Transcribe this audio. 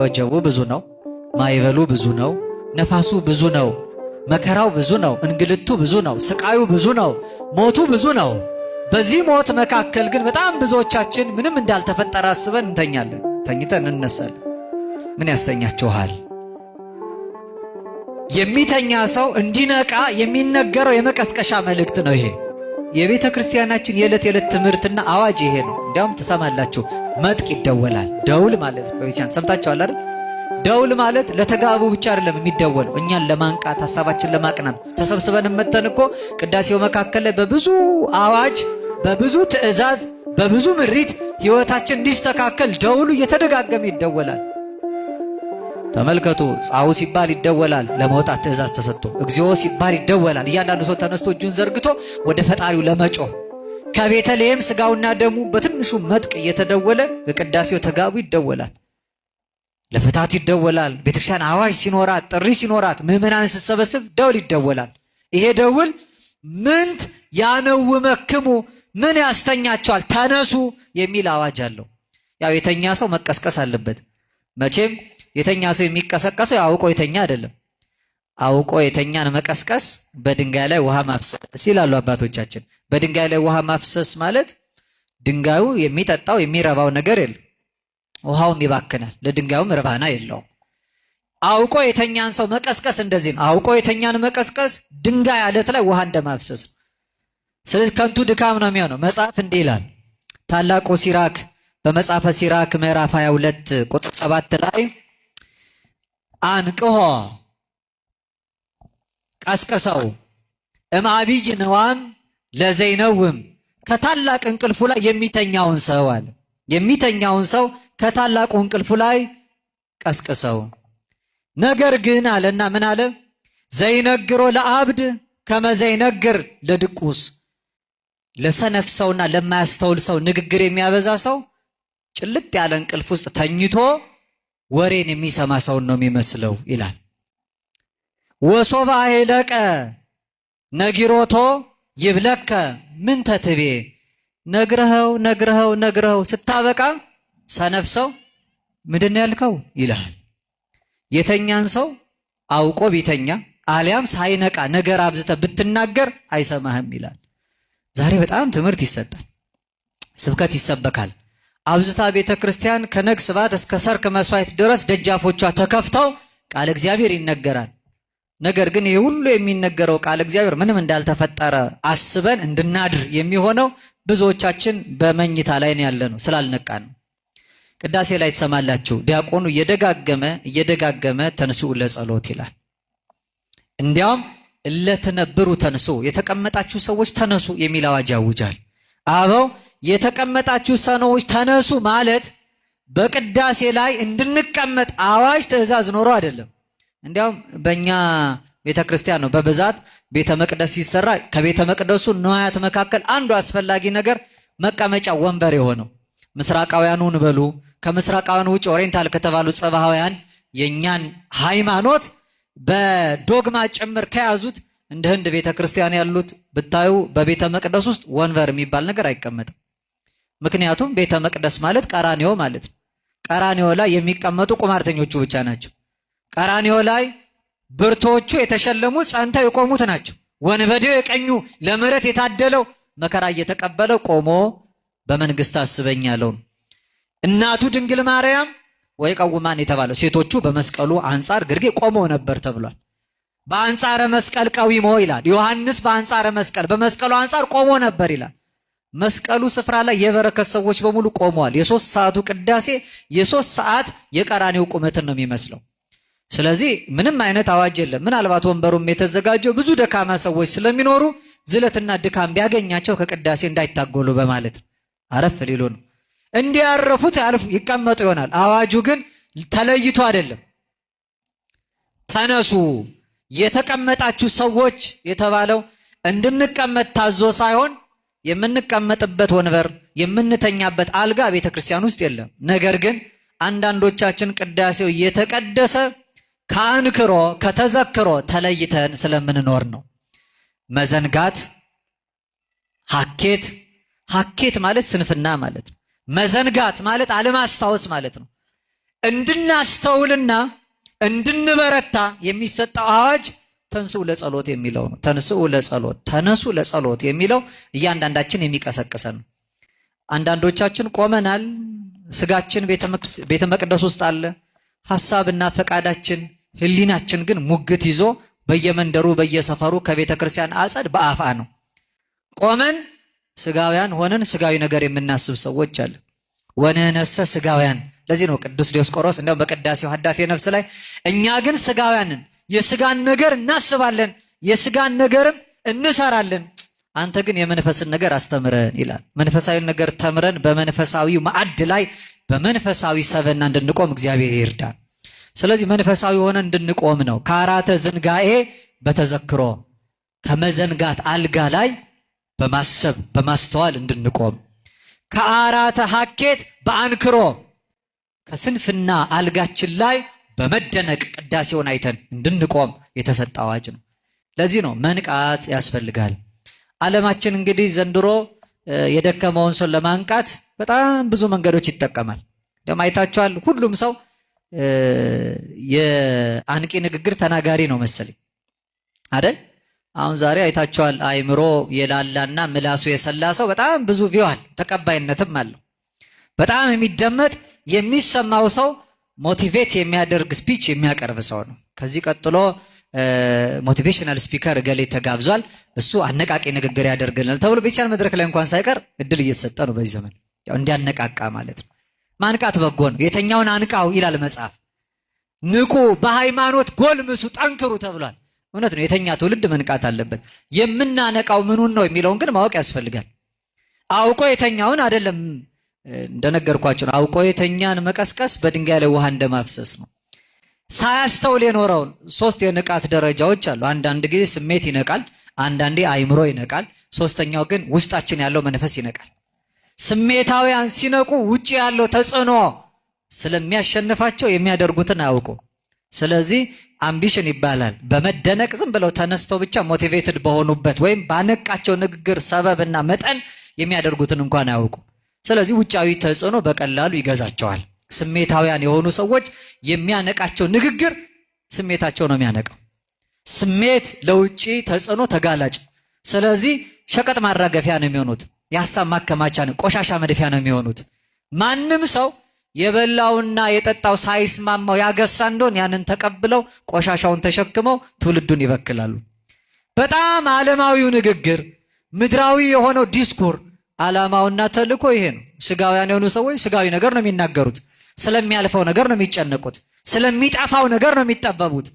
ወጀቡ ብዙ ነው፣ ማዕበሉ ብዙ ነው፣ ነፋሱ ብዙ ነው፣ መከራው ብዙ ነው፣ እንግልቱ ብዙ ነው፣ ስቃዩ ብዙ ነው፣ ሞቱ ብዙ ነው። በዚህ ሞት መካከል ግን በጣም ብዙዎቻችን ምንም እንዳልተፈጠረ አስበን እንተኛለን። ተኝተን እንነሳለን። ምን ያስተኛችኋል? የሚተኛ ሰው እንዲነቃ የሚነገረው የመቀስቀሻ መልእክት ነው ይሄ። የቤተ ክርስቲያናችን የዕለት የዕለት ትምህርትና አዋጅ ይሄ ነው። እንዲያውም ትሰማላችሁ፣ መጥቅ ይደወላል። ደውል ማለት ነው። በቤተክርስቲያን ሰምታችኋል አይደል? ደውል ማለት ለተጋቡ ብቻ አይደለም የሚደወለው፣ እኛን ለማንቃት ሀሳባችን ለማቅናት ተሰብስበን መተን እኮ ቅዳሴው መካከል ላይ በብዙ አዋጅ፣ በብዙ ትእዛዝ፣ በብዙ ምሪት ህይወታችን እንዲስተካከል ደውሉ እየተደጋገመ ይደወላል። ተመልከቱ፣ ጻው ሲባል ይደወላል፣ ለመውጣት ትእዛዝ ተሰጥቶ፣ እግዚኦ ሲባል ይደወላል። እያንዳንዱ ሰው ተነስቶ እጁን ዘርግቶ ወደ ፈጣሪው ለመጮህ ከቤተልሔም ስጋውና ደሙ በትንሹ መጥቅ እየተደወለ በቅዳሴው ተጋቡ ይደወላል፣ ለፍታት ይደወላል። ቤተክርስቲያን አዋጅ ሲኖራት፣ ጥሪ ሲኖራት፣ ምዕመናን ስትሰበስብ ደውል ይደወላል። ይሄ ደውል ምንት ያነውመክሙ ምን ያስተኛቸዋል ተነሱ የሚል አዋጅ አለው። ያው የተኛ ሰው መቀስቀስ አለበት መቼም የተኛ ሰው የሚቀሰቀሰው አውቆ የተኛ አይደለም። አውቆ የተኛን መቀስቀስ በድንጋይ ላይ ውሃ ማፍሰስ ይላሉ አባቶቻችን። በድንጋይ ላይ ውሃ ማፍሰስ ማለት ድንጋዩ የሚጠጣው የሚረባው ነገር የለም፣ ውሃውም ይባክናል፣ ለድንጋዩም እርባና የለውም። አውቆ የተኛን ሰው መቀስቀስ እንደዚህ ነው። አውቆ የተኛን መቀስቀስ ድንጋይ አለት ላይ ውሃ እንደማፍሰስ ነው። ስለዚህ ከንቱ ድካም ነው የሚሆነው። መጽሐፍ እንዲህ ይላል። ታላቁ ሲራክ በመጽሐፈ ሲራክ ምዕራፍ 22 ቁጥር 7 ላይ አንቅሖ ቀስቅሰው እምዐቢይ ንዋም ለዘይነውም ከታላቅ እንቅልፉ ላይ የሚተኛውን ሰው አለ። የሚተኛውን ሰው ከታላቁ እንቅልፉ ላይ ቀስቅሰው። ነገር ግን አለና ምን አለ? ዘይነግሮ ለአብድ ከመ ዘይነግር ለድቁስ፣ ለሰነፍ ሰውና ለማያስተውል ሰው ንግግር የሚያበዛ ሰው ጭልጥ ያለ እንቅልፍ ውስጥ ተኝቶ ወሬን የሚሰማ ሰውን ነው የሚመስለው ይላል። ወሶበ አሄለቀ ነጊሮቶ ይብለከ ምንተ ትቤ፣ ነግረኸው ነግረኸው ነግረኸው ስታበቃ ሰነፍ ሰው ምንድን ነው ያልከው ይልሃል። የተኛን ሰው አውቆ ቢተኛ አሊያም ሳይነቃ ነገር አብዝተ ብትናገር አይሰማህም ይላል። ዛሬ በጣም ትምህርት ይሰጣል፣ ስብከት ይሰበካል። አብዝታ ቤተ ክርስቲያን ከነግ ስብሐት እስከ ሰርክ መስዋዕት ድረስ ደጃፎቿ ተከፍተው ቃለ እግዚአብሔር ይነገራል። ነገር ግን ይህ ሁሉ የሚነገረው ቃለ እግዚአብሔር ምንም እንዳልተፈጠረ አስበን እንድናድር የሚሆነው ብዙዎቻችን በመኝታ ላይ ነው ያለነው፣ ስላልነቃን ነው። ቅዳሴ ላይ ትሰማላችሁ፣ ዲያቆኑ እየደጋገመ እየደጋገመ ተንስኡ ለጸሎት ይላል። እንዲያውም እለትነብሩ ተንስኡ፣ የተቀመጣችሁ ሰዎች ተነሱ የሚል አዋጅ ያውጃል። አበው የተቀመጣችሁ ሰነዎች ተነሱ ማለት በቅዳሴ ላይ እንድንቀመጥ አዋጅ ትእዛዝ ኖሮ አይደለም። እንዲያውም በእኛ ቤተ ክርስቲያን ነው በብዛት ቤተ መቅደስ ሲሰራ ከቤተ መቅደሱ ንዋያት መካከል አንዱ አስፈላጊ ነገር መቀመጫ ወንበር የሆነው ምስራቃውያኑን በሉ ከምስራቃውያኑ ውጭ Oriental ከተባሉ ጽባውያን የእኛን ሃይማኖት በዶግማ ጭምር ከያዙት እንደ ህንድ ቤተ ክርስቲያን ያሉት ብታዩ በቤተ መቅደስ ውስጥ ወንበር የሚባል ነገር አይቀመጥም። ምክንያቱም ቤተ መቅደስ ማለት ቀራኒዮ ማለት ነው። ቀራኒዮ ላይ የሚቀመጡ ቁማርተኞቹ ብቻ ናቸው። ቀራኒዮ ላይ ብርቶቹ የተሸለሙ ጸንተው የቆሙት ናቸው። ወንበዴው የቀኙ ለምሕረት የታደለው መከራ እየተቀበለ ቆሞ በመንግስት አስበኝ ያለው እናቱ ድንግል ማርያም ወይ ቀውማን የተባለው ሴቶቹ በመስቀሉ አንጻር ግርጌ ቆመው ነበር ተብሏል። በአንጻረ መስቀል ቀዊሞ ይላል ዮሐንስ። በአንጻረ መስቀል በመስቀሉ አንጻር ቆሞ ነበር ይላል። መስቀሉ ስፍራ ላይ የበረከት ሰዎች በሙሉ ቆመዋል። የሶስት ሰዓቱ ቅዳሴ የሶስት ሰዓት የቀራኔው ቁመትን ነው የሚመስለው። ስለዚህ ምንም አይነት አዋጅ የለም። ምናልባት ወንበሩም የተዘጋጀው ብዙ ደካማ ሰዎች ስለሚኖሩ ዝለትና ድካም ቢያገኛቸው ከቅዳሴ እንዳይታጎሉ በማለት ነው። አረፍ ሊሉ ነው። እንዲያረፉት ይቀመጡ ይሆናል። አዋጁ ግን ተለይቶ አይደለም። ተነሱ የተቀመጣችሁ ሰዎች የተባለው እንድንቀመጥ ታዞ ሳይሆን የምንቀመጥበት ወንበር የምንተኛበት አልጋ ቤተ ክርስቲያን ውስጥ የለም። ነገር ግን አንዳንዶቻችን ቅዳሴው እየተቀደሰ ከአንክሮ ከተዘክሮ ተለይተን ስለምንኖር ነው። መዘንጋት፣ ሀኬት ሀኬት ማለት ስንፍና ማለት ነው። መዘንጋት ማለት አለማስታወስ ማለት ነው። እንድናስተውልና እንድንበረታ የሚሰጠው አዋጅ ተንስኡ ለጸሎት የሚለው ነው። ተንስኡ ለጸሎት፣ ተነሱ ለጸሎት የሚለው እያንዳንዳችን የሚቀሰቅሰን ነው። አንዳንዶቻችን ቆመናል። ስጋችን ቤተ መቅደስ ውስጥ አለ። ሐሳብና ፈቃዳችን ሕሊናችን ግን ሙግት ይዞ በየመንደሩ በየሰፈሩ ከቤተ ክርስቲያን አጸድ በአፋ ነው። ቆመን ስጋውያን ሆነን ስጋዊ ነገር የምናስብ ሰዎች አለ። ወንህነሰ ስጋውያን። ለዚህ ነው ቅዱስ ዲዮስቆሮስ እንደውም በቅዳሴው ሀዳፌ ነፍስ ላይ እኛ ግን ስጋውያንን የስጋን ነገር እናስባለን፣ የስጋን ነገርም እንሰራለን፣ አንተ ግን የመንፈስን ነገር አስተምረን ይላል። መንፈሳዊ ነገር ተምረን በመንፈሳዊ ማዕድ ላይ በመንፈሳዊ ሰበና እንድንቆም እግዚአብሔር ይርዳን። ስለዚህ መንፈሳዊ ሆነ እንድንቆም ነው። ከአራተ ዝንጋኤ በተዘክሮ ከመዘንጋት አልጋ ላይ በማሰብ በማስተዋል እንድንቆም፣ ከአራተ ሀኬት በአንክሮ ከስንፍና አልጋችን ላይ በመደነቅ ቅዳሴውን አይተን እንድንቆም የተሰጠ አዋጅ ነው። ለዚህ ነው መንቃት ያስፈልጋል። ዓለማችን እንግዲህ ዘንድሮ የደከመውን ሰው ለማንቃት በጣም ብዙ መንገዶች ይጠቀማል። ደም አይታችኋል። ሁሉም ሰው የአንቂ ንግግር ተናጋሪ ነው መሰለኝ አይደል? አሁን ዛሬ አይታችኋል። አይምሮ የላላና ምላሱ የሰላ ሰው በጣም ብዙ view አለው፣ ተቀባይነትም አለው። በጣም የሚደመጥ የሚሰማው ሰው motivate የሚያደርግ speech የሚያቀርብ ሰው ነው። ከዚህ ቀጥሎ motivational speaker እገሌ ተጋብዟል፣ እሱ አነቃቂ ንግግር ያደርግልናል ተብሎ ቤቻል መድረክ ላይ እንኳን ሳይቀር እድል እየተሰጠ ነው በዚህ ዘመን፣ ያው እንዲያነቃቃ ማለት ነው። ማንቃት በጎ ነው። የተኛውን አንቃው ይላል መጽሐፍ። ንቁ፣ በሃይማኖት ጎልምሱ፣ ጠንክሩ ተብሏል። እውነት ነው። የተኛ ትውልድ መንቃት አለበት። የምናነቃው ምኑን ነው የሚለውን ግን ማወቅ ያስፈልጋል። አውቆ የተኛውን አይደለም፣ እንደነገርኳቸው ነው። አውቆ የተኛን መቀስቀስ በድንጋይ ላይ ውሃ እንደማፍሰስ ነው። ሳያስተውል የኖረውን ሶስት የንቃት ደረጃዎች አሉ። አንዳንድ ጊዜ ስሜት ይነቃል፣ አንዳንዴ አይምሮ ይነቃል፣ ሶስተኛው ግን ውስጣችን ያለው መንፈስ ይነቃል። ስሜታውያን ሲነቁ ውጭ ያለው ተጽዕኖ ስለሚያሸንፋቸው የሚያደርጉትን አያውቁ። ስለዚህ ambition ይባላል። በመደነቅ ዝም ብለው ተነስተው ብቻ motivated በሆኑበት ወይም ባነቃቸው ንግግር ሰበብና መጠን የሚያደርጉትን እንኳን አያውቁ። ስለዚህ ውጫዊ ተጽዕኖ በቀላሉ ይገዛቸዋል። ስሜታውያን የሆኑ ሰዎች የሚያነቃቸው ንግግር ስሜታቸው ነው የሚያነቃው። ስሜት ለውጪ ተጽዕኖ ተጋላጭ። ስለዚህ ሸቀጥ ማራገፊያ ነው የሚሆኑት። የሀሳብ ማከማቻ ነው፣ ቆሻሻ መድፊያ ነው የሚሆኑት። ማንም ሰው የበላውና የጠጣው ሳይስማማው ያገሳ እንደሆን ያንን ተቀብለው ቆሻሻውን ተሸክመው ትውልዱን ይበክላሉ። በጣም ዓለማዊው ንግግር፣ ምድራዊ የሆነው ዲስኩር ዓላማውና ተልእኮ ይሄ ነው። ስጋውያን የሆኑ ሰዎች ስጋዊ ነገር ነው የሚናገሩት። ስለሚያልፈው ነገር ነው የሚጨነቁት። ስለሚጠፋው ነገር ነው የሚጠበቡት።